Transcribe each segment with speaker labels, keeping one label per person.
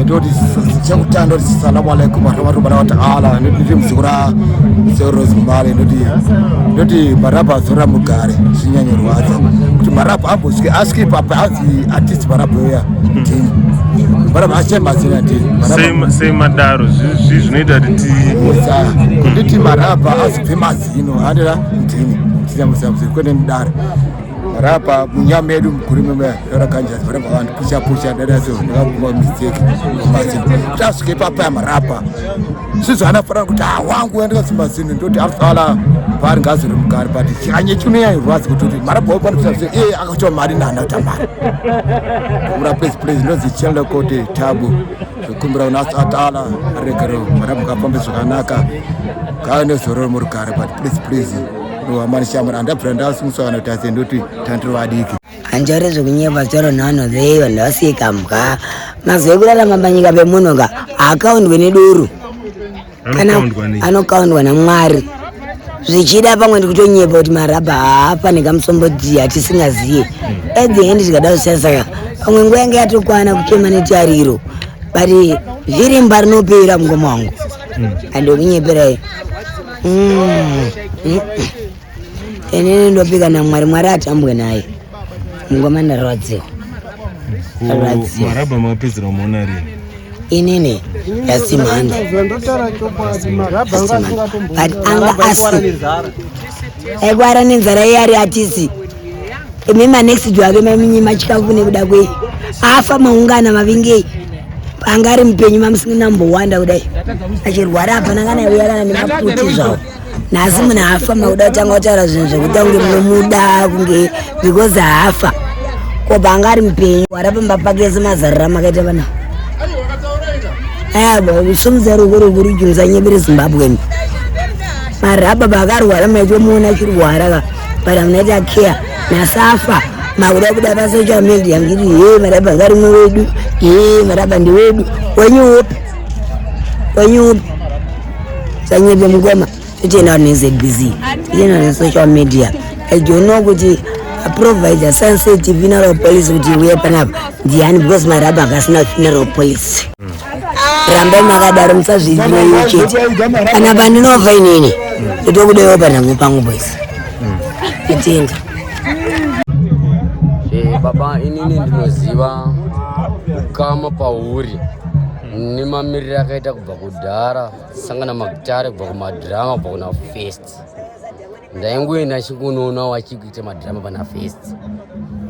Speaker 1: Ndoti chekutanga ndoti salamu alaikum warahmatullahi wataala. Ndoti muzukuru raSeros Mbale, ndoti marabha azora mugare. Zvinyanyorwadza kuti marabha ambosvike asvike ipapa anzi artist marabha uya ndini marabha achemazina ndini.
Speaker 2: Sei madaro? Zvi zvinoita kuti ti
Speaker 1: Kunditi marabha azobve mazino handira ndini tichamusamusi kwete mudare. Marabha munyama medu mukuru meme rakanjazi marabha vanhu pusha pusha dadaso ndakaguma mistake mazino kuti asvike ipapa marabha zvinhu anofanira kuti hawangu andikasi mazino. Ndoti afala paari ngazori mugari, but chikanye chinonyanyirwadza kutoti marabha wapanopisa iye akatora mari nana kuita mari mura. Please, please, ndonzi cheldokote tabu zvekumbira kuna Atala regero marabha ngafambe zvakanaka, gave nezororo murugare. But please, please, nohamani shamuri handabvira ndasungiswa kana kuti ase ndoti tandiri vadiki.
Speaker 3: Handichauri zvekunyepa charo nhanho dzei vanhu vasika mbwa. Mazuva ekurarama panyika pemunhu ka haakaundwe nedoro. Kana
Speaker 2: Anokaundwa nei?
Speaker 3: Anokaundwa naMwari. Zvichida pamwe ndikutonyepa kuti marabha haafa nekamusombodhiya atisingaziye. At the end tikada kusiyana, pamwe nguva yange yatokwana kuchema netariro, but zvirimba rinopera, mungoma wangu, handikunyeperai. Inini ndopika naMwari, Mwari atambwe naye. Mungoma, ndarwadziwa. Rwadziwa.
Speaker 2: Marabha makapedzera kumuona rini?
Speaker 3: Inini yasimhanda, but anga asi aikwara nenzara iye ari atisi. Imi manext door ake maminyima chikafu nekuda kwei afa maungana mavingei. Anga ari mupenyu mamusina mbowanda kudai achirwara, hapana kana uya kana nemaputi zvawo. Nhasi munhu afa makuda kutanga kutaura zvinhu zvekuita kunge munomuda kunge because haafa. Ko paanga ari mupenyu wara pamba pake semazarira makaita vana aya sumudza ruoko rwokurudyi, musanyebere Zimbabwe. Marabha pakarwara maitomuona achirwara ka, but hamunaita care. Nhasi afa makuda kuda pasocial media muchiti he marabha ngarimwe wedu, he marabha ndewedu. Wenyu upi? Wenyu upi? Sanyepe mukoma. Totoenda neZBC, totoenda nesocial media. I don't know kuti aprovider Sunset Funeral Policy kuti uye panapa ndiani, because marabha akasina funeral policy. Rambai makadaro, musazviireyo chete. Kana pandinobva inini ndotokudewo panhango pangu, boys, itenda.
Speaker 4: Baba, inini ndinoziva ukama pauri nemamiriro akaita kubva kudhara sangana magitare, kubva kumadhirama, kubva kuna first. Ndaingoenda chingonoona wachikuita madhirama pana first,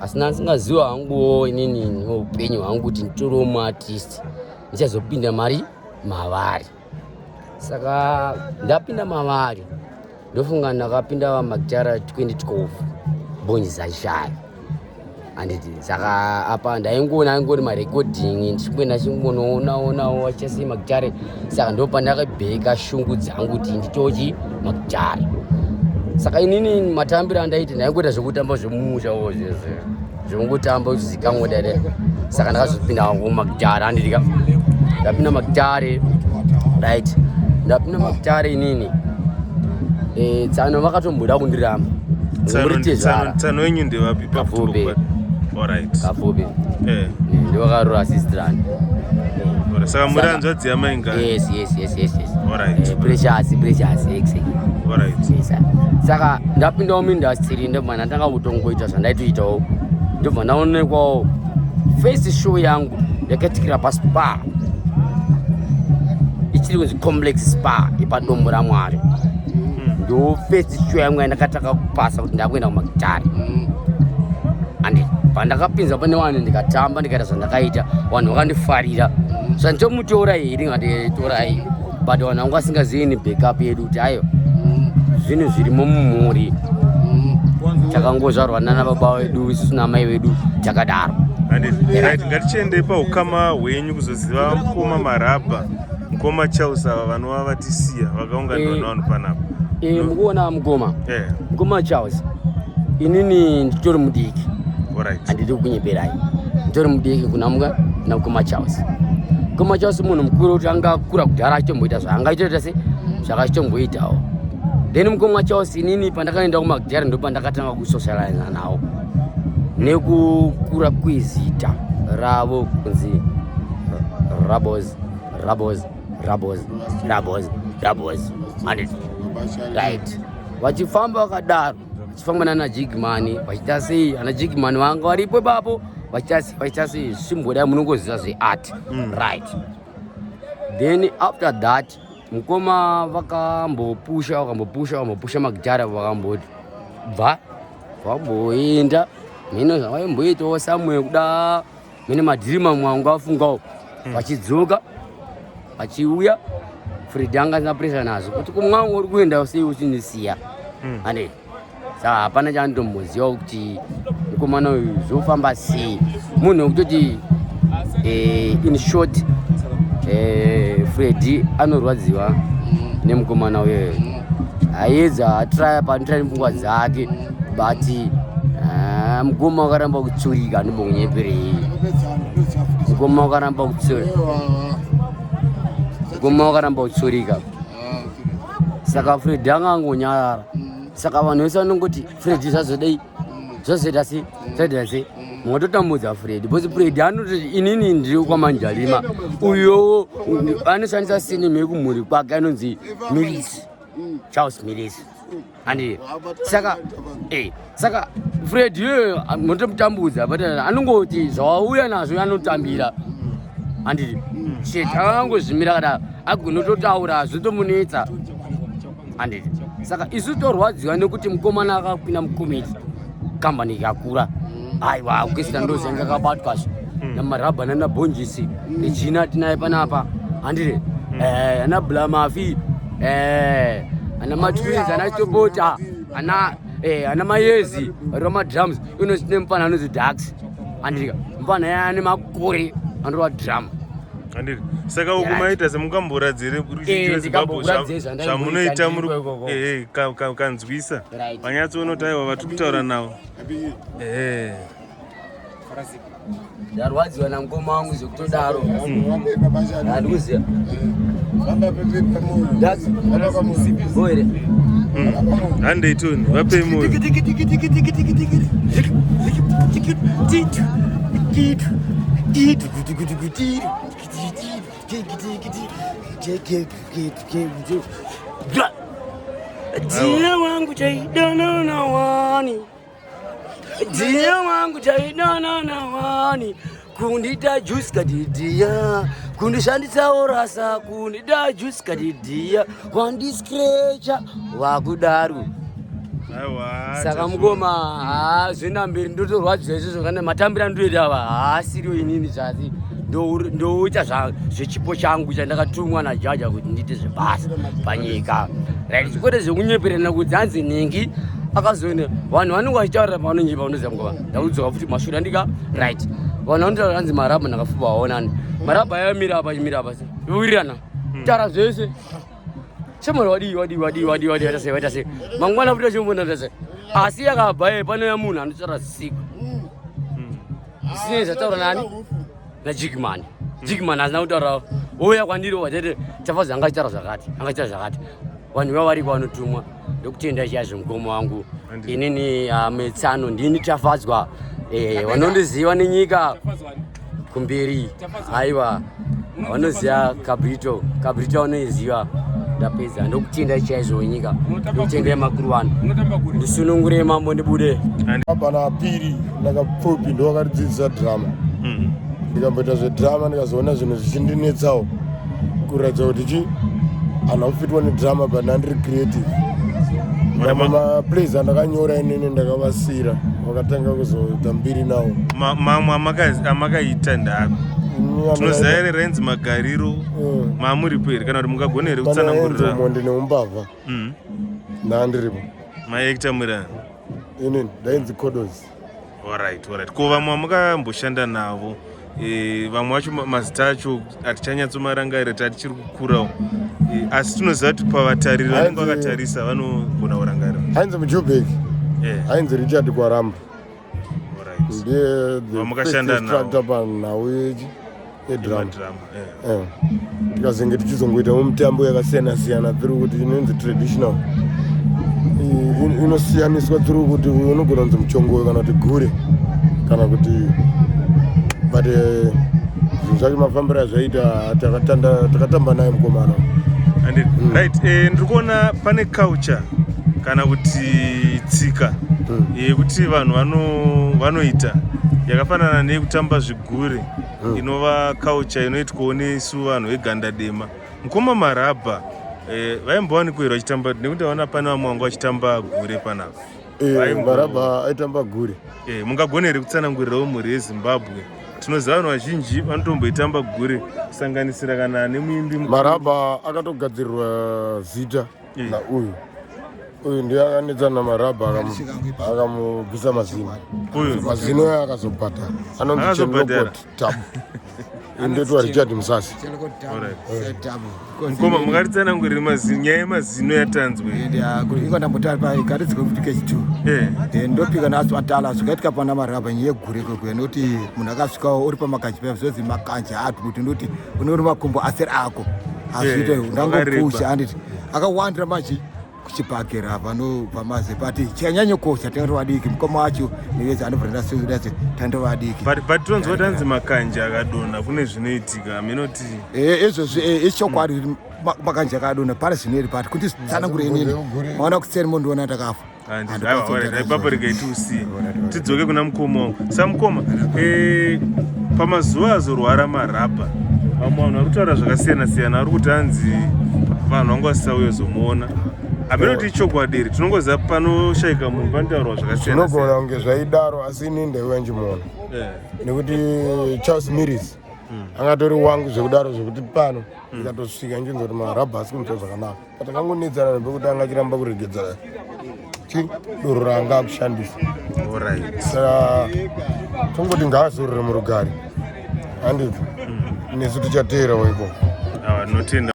Speaker 4: asi ndasingaziva hanguwo inini neupenyu hwangu kuti nditoriwo muartist, ndichazopinda mari mavari. Saka ndapinda mavari, ndofunga ndakapinda magitara 2012 bonzi zashaya, handiti? Saka apa ndaingoona angori marecording, ndichikuenda chingonoonaonawo vachasei magitare. Saka ndo pandakabheka shungu dzangu kuti nditochi magitare. Saka inini matambiro andaiti ndaingoita zvekutamba zvemumusha wo zvese zvekungotamba uchizikamwa dare. Saka ndakazopinda magitare, handitika? Ndapinda magitare, right, ndapinda magitare inini. Tsano vakatomboda kundiramba muri tezvara.
Speaker 2: Tsano wenyu ndevapi?
Speaker 4: Kapfupi.
Speaker 2: Alright.
Speaker 4: Kapfupi. Ndovakarora sistrani.
Speaker 2: Alright. Saka muri hanzvadzi yamainga?
Speaker 4: Yes.
Speaker 2: Alright.
Speaker 4: Precious, Precious, exactly.
Speaker 2: Alright.
Speaker 4: Yes, sir. Saka ndapindawo muindustry, ndobva ndatanga kutongoita zvandaitoitawo, ndobva ndaonekwawo. First show yangu yakaitikira paSpa ichiri kunzi Complex Spa ipaDombo raMwari. Ndo first show yangu yandakatanga kupasa kuti ndakuenda kumagitari. Andi pandakapinza pane vanhu, ndikatamba, ndikaita zvandakaita, vanhu vakandifarira. Zvandichomutora here ngati torai, but vanhu vangu vasingazivi ni backup yedu kuti aiwa, zvinhu zvirimo mumhuri, takangozvarwa nana baba vedu isusu namai vedu takadaro.
Speaker 2: Right, ngatichiendei paukama hwenyu kuzoziva mukoma Marabha, mukoma Charles ava vanova vatisiya vakaunganirwa nevanhu panapa.
Speaker 4: Mukuona mukoma, mukoma Charles, inini nditori mudiki. Handidi kukunyeperai, nditori mudiki kuna muka na mukoma Charles. Mukoma Charles munhu mukuru kuti angakura kudhara achitomboita zvaangaitoita se zvakachitomboitawo. Then mukoma Charles, inini pandakaenda kumagitare ndo pandakatanga kusocializa nawo nekukura kwezita ravo kunzi Rabos, Rabos, Rabos, Rabos, Rabos. Handiti? Right. Vachifamba vakadaro, vachifamba nana Jigman, vachiita sei, ana Jigman vanga varipo ipapo, vachiita sei, vachiita sei, zvichimboda munongoziva zveart. Right. Then after that, mukoma vakambopusha, vakambopusha, vakambopusha magitara, vakambobva, vamboenda mhino zvavaimboitawo somewhere kuda mene madhiri mamwe angu afungawo vachidzoka vachiuya. Fredi anga asina pressure nazvo kuti kumwangu uri kuenda sei uchindisiya, ande saka hapana chaanotomboziva kuti mukomana uyu zvofamba sei. Munhu wekutoti in short, Fredi anorwadziwa nemukomana uyoyo. Aedza atraya panotraya nepfungwa dzake, but mukoma wakaramba kutsurika. Andimbongunyeperei, mukoma wakaramba kutsurika, mukoma wakaramba kutsurika. Saka Fredi anga angonyarara. Saka vanhu vese vanongoti Fredi zvazodei, zvazoita sei, zvazoita sei. Mungototambudza Fredi because Fredi anototi inini ndiri kwaManjalima. Uyowo anoshandisa surname yekumhuri kwake anonzi Milisi, Charles Milisi, andi saka saka Fred iyoyo munotomutambudza, but anongoti zvawauya nazvo anotambira, handiti? Chete akangozvimira kada agonototaura zvotomunetsa, handiti? Saka isu torwadziwa nekuti mukomana akapinda mukomiti, kambani ikakura. Aiwa, orchestra ndozanga akabatwazve naMarabha nana Bonjisi Regina tinaye panapa, handiti? Ana Blamafi, ana Matwins, ana Chitopota, ana Mayezi vari madrums. Ino tine mufana anonzi Dax, handiti? Mufana yaya ane makore anorova drum.
Speaker 2: Handiti? Saka uku maita semungamboradzire ruzhinji rweZimbabwe
Speaker 4: Ndikambokuratidze zvandaimbonita
Speaker 2: zvamunoita muri
Speaker 4: ndiri ikoko.
Speaker 2: Kanzwisa
Speaker 4: Right.
Speaker 2: vanyatsoona kuti aiwa, vatiri kutaura navo.
Speaker 4: Ndarwadziwa namukoma wangu zvekutodaro, handikuziva. Dax go here.
Speaker 2: Handei Tony, vapei moyo.
Speaker 4: Dear wangu taidana wani, dear wangu taidana wani, kundita juice kadidia, kundishandisawo rasa, kundita juice kadidia, wandiscratcha wakudaro.
Speaker 2: Aiwa.
Speaker 4: Saka mukoma, haa, zvina mberi ndotorwadziwa izvozvo kana matambiro andoita ava haasiriwo. Inini zvasi ndoita zvechipo changu chandakatumwa najaja kuti ndiite zvebasa panyika, right? Kwete zvekunyeperana kuti hanzi nhingi akazoenda. Vanhu vanenge vachitaurira pavanonyepa, unoziva mukoma, ndakudzoka futi mashure andika, right? Vanhu vanotaura hanzi Marabha ndakafuba waonani Marabha ayamira apa, achimira apa, wirirana taura zvese. Shamwari, wadii, wadii, wadii, wadii, wadii, waita sei, waita sei, mangwana futi achimbona waita sei. Asi yakabva ye panouya munhu anotaura zvisiko zvisinei zvataura nani naJigman. Jigman asina kutaura, ouya kwandiri watete Tafazi anga achitaura zvakati, anga achitaura zvakati. Vanhu iva variko vanotumwa. Ndokutenda chaizvo mukoma wangu. Inini metsano ndini Tafadzwa, vanondiziva nenyika kumberi. Aiwa, vanoziva Cabrito, Cabrito vanoiziva. Ndapedza, ndokutenda chaizvo wenyika, ndokutendai makuru vanhu. Ndisunungurei mambo, ndibude.
Speaker 1: Pana Piri nakapfupi ndo vakatidzidzisa drama. Ndikamboita zvedrama, ndikazoona zvinhu zvichindinetsawo kuratidza kuti chi handina kufitwa nedrama, but ndandiri creative. Mamwe maplays andakanyora inini ndakavasira, vakatanga kuzoita mbiri nawo.
Speaker 2: Mamwe amakaita ndako tinoziva here rainzi Magariro? Mamuripo here kana kuti mungagona here kutsanangurira?
Speaker 1: Mondi neumbavha. Ndandiripo.
Speaker 2: Maekta murani?
Speaker 1: Inini ndainzi Kodos.
Speaker 2: Alright. Ko vamwe vamukamboshanda navo, vamwe vacho mazita acho hatichanyatsomarangarira, tatichiri kukurawo, asi tinoziva kuti pavatariri vanenge vakatarisa vanogona kurangarira.
Speaker 1: Ainzi Mujubek. Ainzi Richard Kwaramba. Ndiye the
Speaker 2: Vamakashanda
Speaker 1: first instructor panhau yedrama.
Speaker 2: Drama.
Speaker 1: Tikazenge tichizongoitawo mitambo yakasiyana siyana through kuti inonzi traditional, inosiyaniswa through kuti uyu unogona kunzi muchongoyo kana kuti gure kana kuti, but
Speaker 5: Zvinhu zvacho mafambiro azvaita takatamba naye mukomana.
Speaker 2: Right, ndiri kuona pane culture kana kuti tsika yekuti vanhu vanoita yakafanana neyekutamba zvigure, inova culture inoitwawo nesu vanhu veganda dema. Mukoma Marabha vaimbowanikwa here vachitamba? Nekuti vaona pane vamwe vanga vachitamba gure panapa.
Speaker 5: Marabha aitamba gure.
Speaker 2: Mungagona here kutsanangurirawo mhuri yeZimbabwe? Tinoziva vanhu vazhinji vanotomboitamba gure, kusanganisira kana nemuimbi mukuru.
Speaker 5: Marabha akatogadzirirwa zita nauyu. Uyu ndiye akanetsana naMarabha, akamubvisa mazino.
Speaker 2: Uyu?
Speaker 5: Mazino ayo akazobhadhara. Anonzi
Speaker 2: Akazobhadhara.
Speaker 5: Chenokot Tabu. Ndetwa Richard Musasi.
Speaker 2: Mukoma, mungatitsanangurire nyaya yemazino yatanzwe?
Speaker 1: Iko ndambotari pagaridziko kuti kechi 2 ndopika naso atala zvakaitika pana Marabha, nyaya yegure kwekwe, nekuti munhu akasvikawo uri pamakanji paya, zvozi makanje ati kuti ndoti unori makumbo asiri ako hazviite. Ndangopusha, anditi akawandira machi kuchibhakera vanobva maze pati chanyanyokosha tanga vadiki, mukoma wacho nevese anobva ndasese tanga vadiki.
Speaker 2: But tonzwa kuti anzi makanje akadonha kune zvinoitika, aminoti.
Speaker 1: Izvozvi ichokwadi kuti makanje akadonha pane zvinoiri, but kuti tsanangure inini maona kuseni mondiona ndakafa.
Speaker 2: Ipapo regai tiusiye, tidzoke kuna mukoma wangu. Samukoma, pamazuva azorwara Marabha, vamwe vanhu vari kutaura zvakasiyana siyana, vari kuti hanzi vanhu vanga vasisauye zomuona. Hameno ichokwadi here? Tinongoziva panoshayika munhu panotaurwa zvakasiyana.
Speaker 5: Zvinogona kunge zvaidaro, asi ini ndaiuya nchimuona nekuti Charles Miris angatori wangu zvekudaro, zvekuti pano ndikatosvika nchinzwa kuti Marabha asi kunzwa zvakanaka. Patakangonetsana nepekuti anga achiramba kuregedza chi doro raanga akushandisa. Saka tongoti ngaazorore murugare, handiti? Nesu tichateerawo ikoko.
Speaker 2: Awa, notenda.